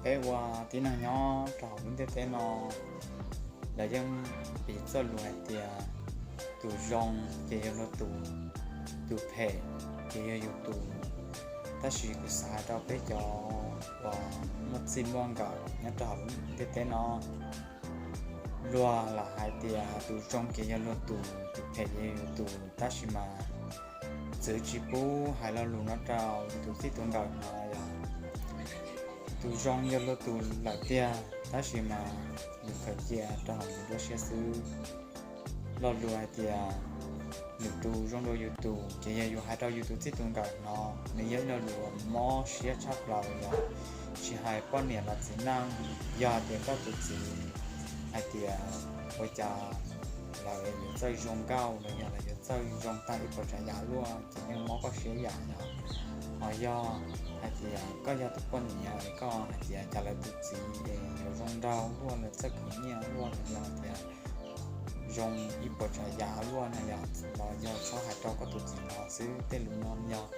Peb ua tib neeg nyob rau hauv lub ntiaj teb no, lawv yeej piv txoj lus hais tias tus zoo ces yog luag tus, tus phem ces yog yus tus. Tab sis kuv xav hais rau peb cov uas muaj txij muaj nkawm nyob rau hauv lub ntiaj teb no, luag lam hais tias tus zoo ces yog luag tus, tus phem ces yog yus tus, tab sis mas txwv tsis pub hais lo lus no rau yus tus txij tus nkawm no yog tus zoo yog luag tus lawm tiag, tab sis mas yus khaws cia rau hauv yus lub siab xwb. Lo lus hais tias nws tus zoo dua yus tus ces yog yus hais rau yus tus txij tus nkawm no, nws yog ib lo lus uas mob siab tshaj plaws yog tsis hais poj niam los txiv neej, yog hais tias koj tus txiv hais tias ua cas lawv yuav txawj zoo nkauj los yog lawv yuav txawj zoo tag ib puas tsav yam luaj ces yeej mob koj siab yam no. Ho yog hais tias koj yog tus poj niam es koj hais tias cas lawv tus txiv es yuav zoo nraug luaj, lawv txawj khwv nyiaj luaj los yog tias zoo ib puas tsav yam luaj no yog, los yog txhob hais rau koj tus txiv no xwb. Tej lus no yog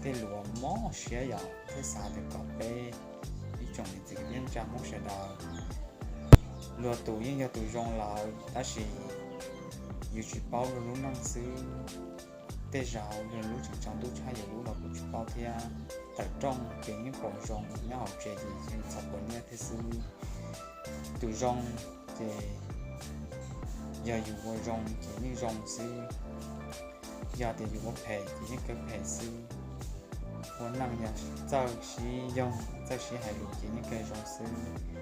tej lus uas mob siab yom, thiab xav tias kom peb ib tsoom niam txiv kwv tij neej tsa Hmoob sawv daws, luag tus yeej yog tus zoo lawm tab sis yus tsis paub luag lub neej xwb. Tej zaum luag lub tseem tsaus ntuj tshaj yus lub los kuv tsis paub thiab. Tawm rooj ces yeej pom zoo, nyob hauv tsev ces yeej txhov pua niaj thiab xwb. Tus zoo ces yog yus ua zoo ces yeej zoo xwb, yog tias yus ua phem ces yeej kawg phem xwb. Ua neej yog txawj sib yoog, txawj sib hais lus ces yeej kawg zoo xwb.